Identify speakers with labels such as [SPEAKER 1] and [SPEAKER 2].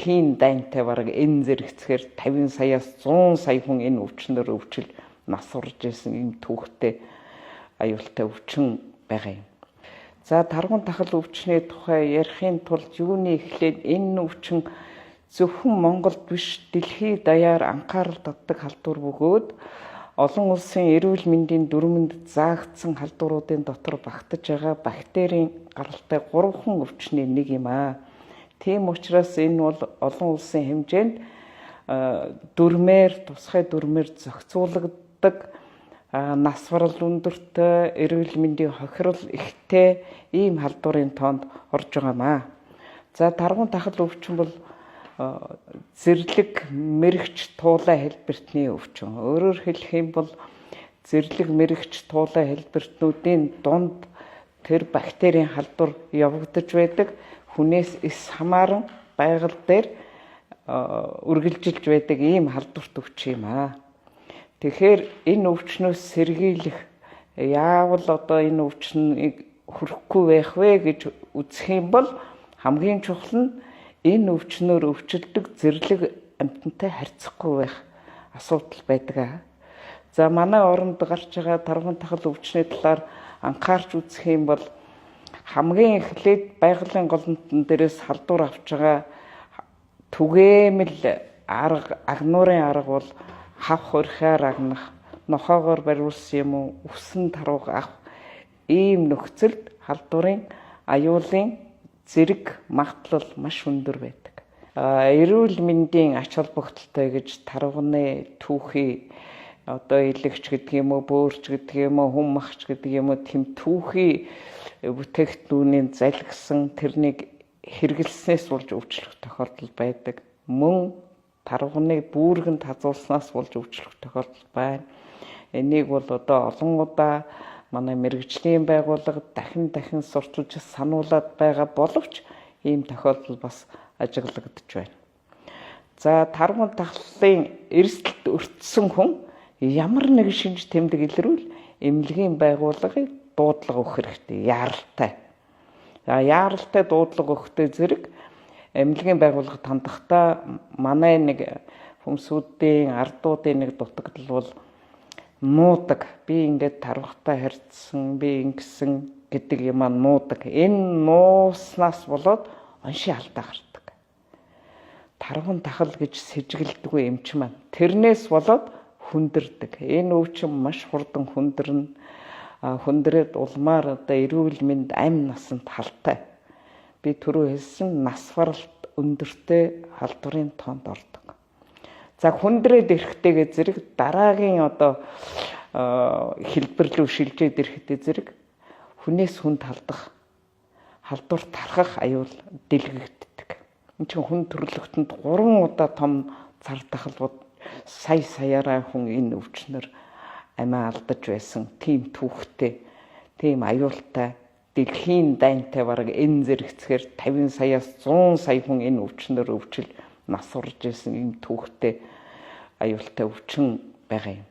[SPEAKER 1] Дэлхийн дайнтай бараг энэ зэрэгцгээр 50 саяас 100 сая хүн энэ өвчнөр өвчил нас урж исэн ийм түүхтэй аюултай өвчин байгаа юм. За, таргун тахал өвчний тухай ярихын тулд юуны эхлээд энэ өвчин зөвхөн Монголд биш, дэлхий даяар анхаарал татдаг халдвар бөгөөд олон улсын эрүүл мэндийн дүрмэнд заагдсан халдваруудын дотор багтаж байгаа бактерийн гаралтай 3хан өвчний нэг юм аа. Тийм учраас энэ бол олон улсын хэмжээнд дүрмээр, тусгай дүрмээр зохицуулагддаг, нас барал өндөртэй, эрүүл мэндийн хохирол ихтэй ийм халдварын тоонд орж байгаа маа. За, таргун тахал өвчин бол зэрлэг мэрэгч туулай хэлбэртний өвчин. Өөрөөр хэлэх юм бол зэрлэг мэрэгч туулай хэлбэртнүүдийн дунд тэр бактерийн халдвар явагдаж байдаг. Хүнээс эс хамааран байгаль дээр үргэлжилж байдаг ийм халдварт өвчин юм аа. Тэгэхээр энэ өвчнөөс сэргийлэх, яавал одоо энэ өвчнийг хүрхгүй байх вэ гэж үзэх юм бол хамгийн чухал нь энэ өвчнөөр өвчлөдөг зэрлэг амьтантай харьцахгүй байх асуудал байдаг. За, манай оронд гарч байгаа тарган тахал өвчний талаар анхаарч үзэх юм бол хамгийн эхлээд байгалийн голомтон дээрээс халдвар авч байгаа түгээмэл арга, агнуурын арга бол хавх урихаар агнах, нохоогоор бариулсан юм уу, үсэн тарууг авах ийм нөхцөлд халдварын аюулын зэрэг магадлал маш өндөр байдаг. Эрүүл мэндийн ач холбогдолтой гэж тарвагны түүхий одоо илэгч гэдэг юм уу, бөөрч гэдэг юм уу, хүм махч гэдэг юм уу, тэм түүхий бүтээгдэхүүний залгисан тэрнийг хэрэглэснээс болж өвчлөх тохиолдол байдаг. Мөн тарвагныг бүүргэнд хазуулснаас болж өвчлөх тохиолдол байна. Энийг бол одоо олон удаа манай мэргэжлийн байгууллага дахин дахин сурталж сануулад байгаа боловч ийм тохиолдол бас ажиглагдаж байна. За, тарваган тахлын эрсдэлд өртсөн хүн ямар нэг шинж тэмдэг илрүүл эмнэлгийн байгууллагыг дуудлага өгөх хэрэгтэй. Яаралтай. За, яаралтай дуудлага өгөхдөө зэрэг эмнэлгийн байгууллагад хандахдаа манай нэг хүмүүсүүдийн ардуудын нэг дутагдал бол нуудаг. Би ингээд тарвахтай харьцсан, би ингэсэн гэдэг юм аа нуудаг. Энэ нууснаас болоод оншийн алдаа гардаг. Тарван тахал гэж сэжиглэдэггүй эмч маань. Тэрнээс болоод хүндэрдэг. Энэ өвчин маш хурдан хүндэрнэ. Хүндрээд улмаар одоо эрүүл мэнд амь насанд халтай. Би түрүү хэлсэн нас баралт өндөртэй халдварын тоонд ордог. За, хүндрээд ирэхтэйгээ зэрэг дараагийн одоо хэлбэр рүү шилжээд ирэхдээ зэрэг хүнээс хүнд халдах, халдвар тархах аюул дэлгэгддэг. Энд чинь хүн төрөлхтөнд 3 удаа том цар тахалбууд сая саяараа хүн энэ өвчнөр амиа алдаж байсан тийм түүхтэй, тийм аюултай, дэлхийн дайнтай бараг энэ зэрэгцгээр 50 саяас 100 сая хүн энэ өвчнөр өвчил нас урж исэн ийм түүхтэй аюултай өвчин байгаа юм.